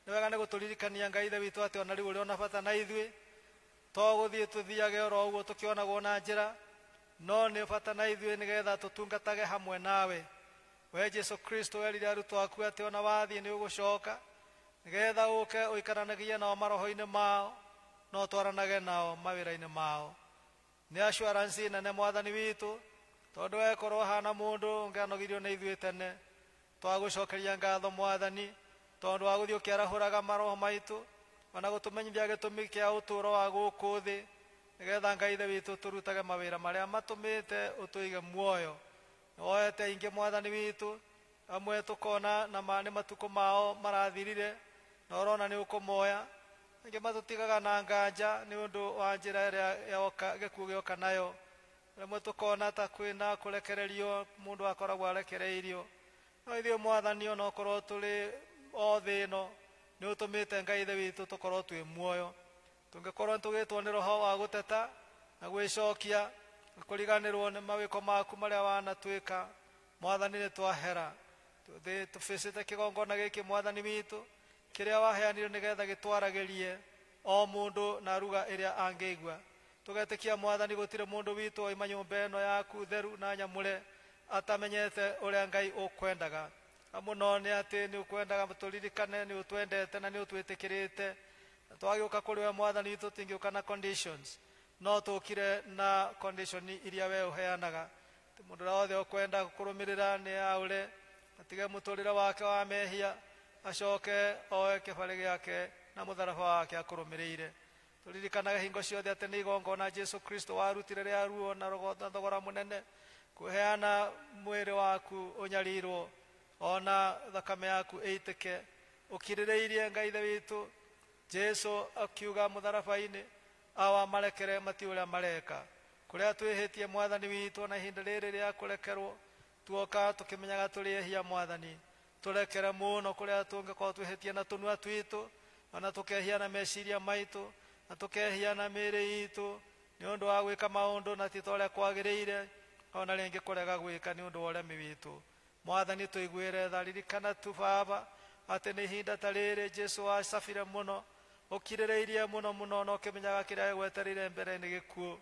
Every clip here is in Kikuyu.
Nĩ wega nĩ gũtũririkania Ngai Ithe witũ atĩ ona rĩu ũrĩ ona bata na ithuĩ, to gũthiĩ tũthiage oro ũguo tũkĩonagwo na njĩra, no nĩ bata na ithuĩ nĩgetha tũtungatage hamwe nawe. We Jesu Kristo erire arutwo aku atĩ ona wathiĩ nĩ ũgũcoka nĩgetha ũke ũikaranagie nao maroho-inĩ mao, no twaranage nao mawĩra-inĩ mao. Nĩ assurance nene Mwathani witũ, tondũ wekorwo hana mũndũ ũngĩanogirio nĩ ithuĩ tene. Twagũcokeria ngatho Mwathani, tondũ wa gũthiĩ ũkĩarahũraga maroho maitũ, ona gũtũmenyithia gĩtũmi kĩa ũtũũro wa gũkũ thĩ, nĩgetha Ngai Ithe witũ tũrutage mawĩra marĩa matũmĩte ũtũige muoyo. Nĩwoete aingĩ Mwathani witũ, amwe tũkona na ma nĩ matukũ mao marathirire, na ũrona nĩ ũkũmoya. Angĩ matũtigaga na nganja nĩ ũndũ wa njĩra ĩrĩa yoka gĩkuũ gĩoka nayo. Rĩmwe tũkona ta kwĩna kũrekererio mũndũ akoragwo arekereirio. No ithuĩ Mwathani onokorwo tũrĩ o thĩ ĩno, nĩ ũtũmĩte Ngai Ithe witũ tũkorwo twĩ muoyo. Tũngĩkorwo nĩtũgĩtwo nĩ roho wa gũteta na gwĩcokia na kũriganĩrwo nĩ mawĩko maku marĩa wanatwĩka, Mwathani nĩ twahera. Tũbĩcĩte kĩgongona gĩkĩ Mwathani witũ, kĩrĩa waheanire nĩgetha gĩtwaragĩrie o mũndũ na ruga ĩrĩa angĩigua. Tũgetĩkia Mwathani gũtirĩ mũndũ witũ oima nyũmba ĩno yaku theru na nyamũre atamenyete ũrĩa Ngai ũkwendaga. Na mũno nĩ atĩ nĩ ũkwendaga tũririkane nĩ ũtwendete na nĩ ũtwĩtĩkĩrĩte. Na twagĩũka kũrĩ we Mwathani witũ tũtingĩũka na conditions, no tũkire na condition iria we ũheanaga. Mũndũ ũrĩa wothe ũkwenda kũrũmĩrĩra nĩ aũre, atige mũtũrĩre wake wa mehia, acoke oe kĩbarĩ gĩake na mũtharaba wake akũrũmĩrĩire. Tũririkanaga hingo ciothe atĩ nĩ igongona Jesu Kristo warutire rĩa ruo na thogora mũnene, kũheana mwĩrĩ waku ũnyarirwo, ona thakame yaku ĩitĩke. Ũkirĩrĩirie Ngai Ithe witũ. Jesu akiuga mũtharaba-inĩ, awa marekere mati ũrĩa mareka. Kũrĩa twĩhĩtie Mwathani witũ na ihinda rĩrĩ rĩa kũrekerwo, tuoka tũkĩmenyaga tũrĩ ehia Mwathani. Tũrekere mũno kũrĩa tũngĩkorwo twĩhĩtie na tũnua twitũ, ona tũkehia na meciria maitũ, na tũkehia na mĩĩrĩ itũ, nĩ ũndũ wa gwĩka maũndũ na ti ta ũrĩa kwagĩrĩire, ona rĩngĩ kũrega gwĩka nĩ ũndũ wa ũremi witũ. Mwathani tũiguĩre tha, ririkana tu Baba atĩ nĩ ihinda ta rĩrĩ Jesu acabire mũno, ũkirĩrĩirie mũno mũno, na ũkĩmenyaga kĩrĩa gĩgwetereire mbere nĩ gĩkuũ.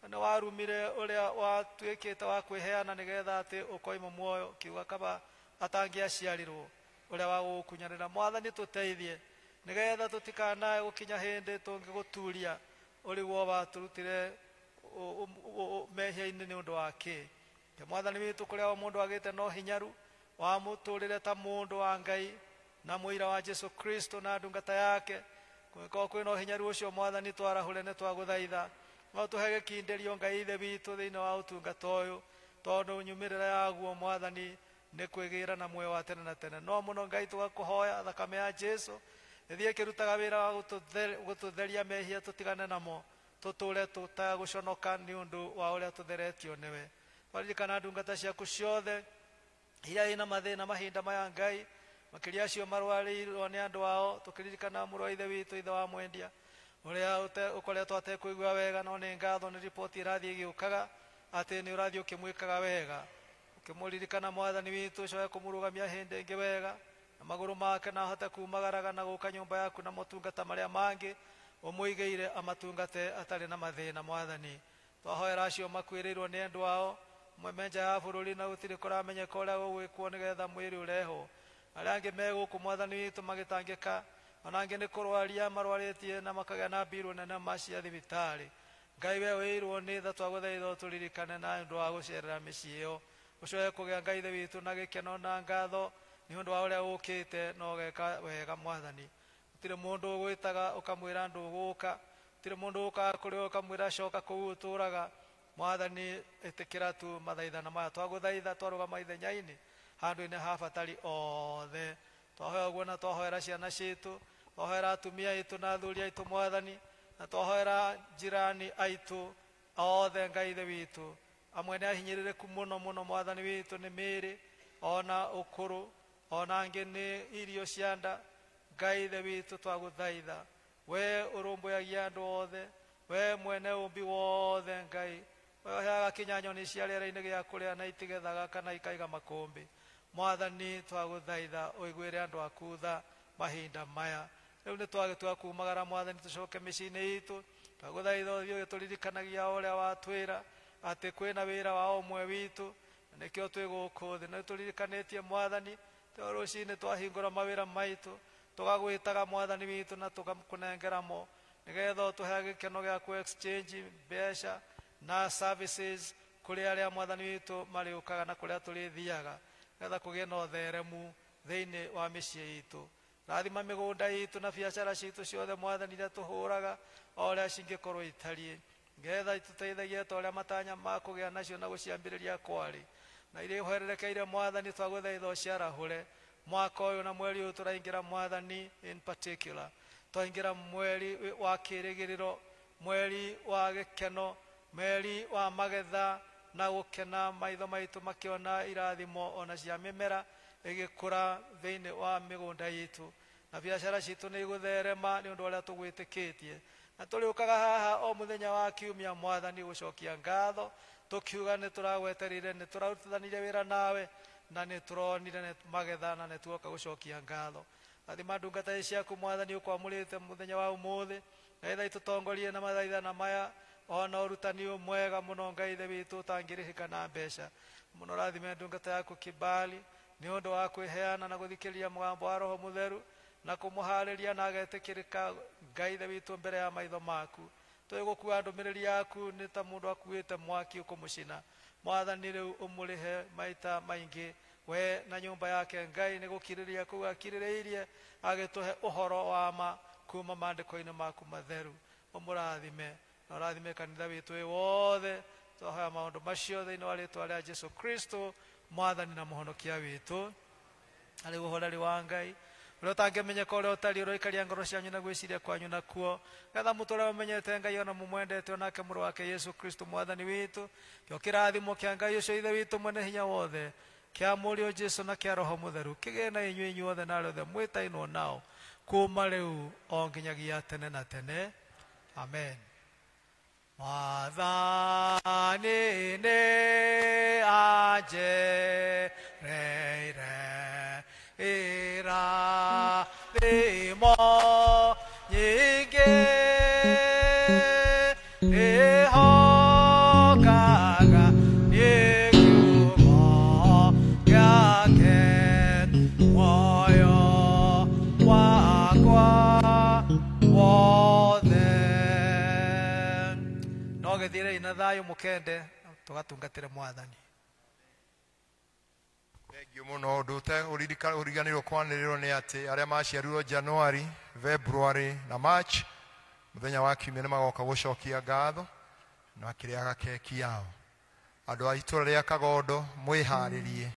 Na nĩ warumire ũrĩa watuĩkĩte wa kwĩheana nĩgetha atĩ ũkoima muoyo, kiuga kaba atangĩaciarirwo, ũrĩa wa gũgũkunyanĩra. Mwathani tũteithie nĩgetha tũtikanae gũkinya hĩndĩ tũngĩgũturia ũrĩguo watũrutire mehia-inĩ nĩ ũndũ wa kĩ. Ke Mwathani witũ kũrĩa o mũndũ agĩte no hinyaru wa mũtũrĩre ta mũndũ wa Ngai na mũira wa Jesu Kristo na ndungata yake, kũngĩkorwo kwĩna ũhinyaru ũcio Mwathani twarahũre nĩ twagũthaitha. No tũhe gĩkindĩrio Ngai Ithe witũ thĩinĩ wa ũtungata ũyũ, tondũ nyumĩrĩra yaguo Mwathani nĩ kwĩgĩra na muoyo wa tene na tene. No mũno Ngai tũgakũhoya thakame ya Jesu ĩthiĩ ĩkĩrutaga wĩra wa gũtũtheria mehia tũtigane namo, tũtũre tũtagũconoka nĩ ũndũ wa ũrĩa tũtheretio nĩwe. Twaririkana ndungata ciaku ciothe iria ina mathĩna mahinda maya Ngai, makĩria acio marwarĩirwo nĩ andũ ao, tũkĩririkana mũrũ wa Ithe witũ ithe wa mwendia ũrĩa ũkoretwo atekũigua wega, no nĩ ngatho nĩ riboti ĩrathiĩ ĩgĩũkaga atĩ nĩ ũrathiĩ ũkĩmwĩkaga wega. Ũkĩmũririkana Mwathani witũ, ũcoke kũmũrũgamia hĩndĩ ĩngĩ wega na magũrũ make, na ahote kumagaraga na gũka nyũmba yaku na motungata marĩa mangĩ ũmũigĩire amatungate atarĩ na mathĩna. Mwathani twahoera acio makuĩrĩirwo nĩ endwa ao, amwe me nja ya bũrũri na gũtirĩ kũramenyeka ũrĩa gũgwĩkwo nĩgetha mwĩrĩ ũrehwo. Arĩa angĩ me gũkũ Mwathani witũ magĩtangĩka, ona angĩ nĩ kũrwaria marwarĩtie na makagĩa na mbirũ nene ma cia thibitarĩ. Ngai we wĩirwo nĩ tha, twagũthaitha ũtũririkane na ũndũ wa gũcerera mĩciĩ ĩyo, ũcoke kũgĩa Ngai Ithe witũ na gĩkeno na ngatho nĩ ũndũ wa ũrĩa ũkĩte na ũgeka wega. Mwathani gũtirĩ mũndũ ũgwĩtaga ũkamwĩra ndũgũka, gũtirĩ mũndũ ũkaga kũrĩ we ũkamwĩra coka kũu ũtũraga. Mwathani ĩtĩkĩra tu mathaithana maya twagũthaitha, twarũgama ithenya-inĩ handũ-inĩ ha batari othe. Twahoya ũguo na twahoera ciana citũ, twahoera atumia aitũ na athuri aitũ Mwathani, na twahoera jirani aitũ othe Ngai Ithe witũ. Amwe nĩ ahinyĩrĩrĩku mũno mũno Mwathani witũ nĩ mĩĩrĩ ona ũkũrũ, ona angĩ nĩ irio cia nda. Ngai Ithe witũ twagũthaitha, we ũrũmbũyagia andũ othe, we mwene ũmbi wothe Ngai, we ũheaga kinya nyoni cia rĩera-inĩ gĩa kũrĩa na itigethaga kana ikaiga makũmbĩ. Mwathani twagũthaitha ũiguĩre andũ aku tha mahinda maya. Rĩu nĩ twagĩtua kumagara mwathani tũcoke mĩciĩ-inĩ itũ. Twagũthaitha ũthiĩ ũgĩtũririkanagia ũrĩa watwĩra atĩ kwĩna wĩra wa ũmwe witũ, na nĩkĩo twĩ gũkũ thĩ. Na nĩtũririkanĩtie mwathani, to rũcinĩ twahingũra mawĩra maitũ tũgagwĩtaga mwathani witũ na tũgakũnengera mo nĩgetha ũtũhe gĩkeno gĩa kũ exchange mbeca na services kũrĩ arĩa mwathani witũ marĩũkaga na kũrĩa tũrĩthiaga, nĩgetha kũgĩe na ũtheremu thĩinĩ wa mĩciĩ itũ. Rathima mĩgũnda itũ na biacara citũ ciothe mwathani iria tũhũraga o ũrĩa cingĩkorwo itariĩ, nĩgetha itũteithagie ta ũrĩa matanya ma kũgĩa nacio na gũciambĩrĩria kwarĩ. Na iria ihwererekeire mwathani twagũthaitha ũciarahũre mwaka ũyũ na mweri ũyũ tũraingĩra mwathani, in particular twaingĩra mweri wa kĩrĩgĩrĩro, mweri wa gĩkeno, mweri wa magetha na gũkena, maitho maitũ makĩona irathimo ona cia mĩmera ĩgĩkũra thĩinĩ wa mĩgũnda itũ, na biacara citũ nĩ igũtherema nĩ ũndũ ũrĩa tũgwĩtĩkĩtie. Na tũrĩũkaga haha o mũthenya wa kiumia mwathani gũcokia ngatho, tũkiuga nĩ tũragweterire, nĩ tũrarutithanire wĩra nawe, na nĩ tũronire nĩ magetha na nĩ tuoka gũcokia ngatho. Rathima ndungata ici ciaku mwathani ũkwamũrĩte mũthenya wa ũmũthĩ, nĩgetha itũtongorie na mathaithana maya ona ũrutani ũyũ mwega mũno Ngai Ithe witũ ũtangĩrĩhĩka na mbeca mũno. Rathime ndungata yaku Kibali nĩ ũndũ wa kwĩheana na gũthikĩrĩria mũgambo wa Roho Mũtheru na kũmũharĩria na agetĩkĩrĩka Ngai Ithe witũ mbere ya maitho maku. Twĩgũkua ndũmĩrĩri yaku nĩ ta mũndũ akuĩte mwaki ũkũmũcina. Mwathani rĩu ũmũrĩhe maita maingĩ we na nyũmba yake Ngai nĩ gũkirĩrĩria kũu akirĩrĩirie agĩtũhe ũhoro wa ma kuma maandĩko-inĩ maku matheru. Ũmũrathime na ũrathime kanitha witũ wĩ wothe. Twahoya maũndũ macio thĩinĩ wa rĩtwa rĩa Jesu Kristo mwathani na mũhonokia witũ. Arĩ ũhoreri wa Ngai ũrĩa ũtangĩmenyeka ũrĩa ũtariĩ, ũroikaria ngoro cianyu na gwĩciria kwanyu nakuo, nĩgetha mũtũũre mũmenyete Ngai ona mũmwendete, onake mũrũ wake Yesu Kristo mwathani witũ. Kĩo kĩrathimo kĩa Ngai ũcio Ithe witũ mwene hinya wothe, kĩa Mũriũ Jesu na kĩa Roho Mũtheru kĩgĩe na inyuĩ inyuothe na arĩa othe mwĩtainwo nao kuma rĩu o nginyagia tene na tene. Amen. Mwathani nĩ anjereire irathimo nyingĩ, ĩhokaga niĩ kiugo gĩake, muoyo wakwa wothe. No gĩthiĩrei na thayũ mũkende tũgatungatĩre mwathani. Thengiũ mũno. Ũndũ ũriganĩirwo kwanĩrĩrwo nĩ atĩ arĩa maciarirwo January, February na March, mũthenya wa kiumia nĩ magoka gũcokia ngatho na makĩrĩaga keki yao. Andũ a itũra rĩa Kagondo mwĩharĩrie.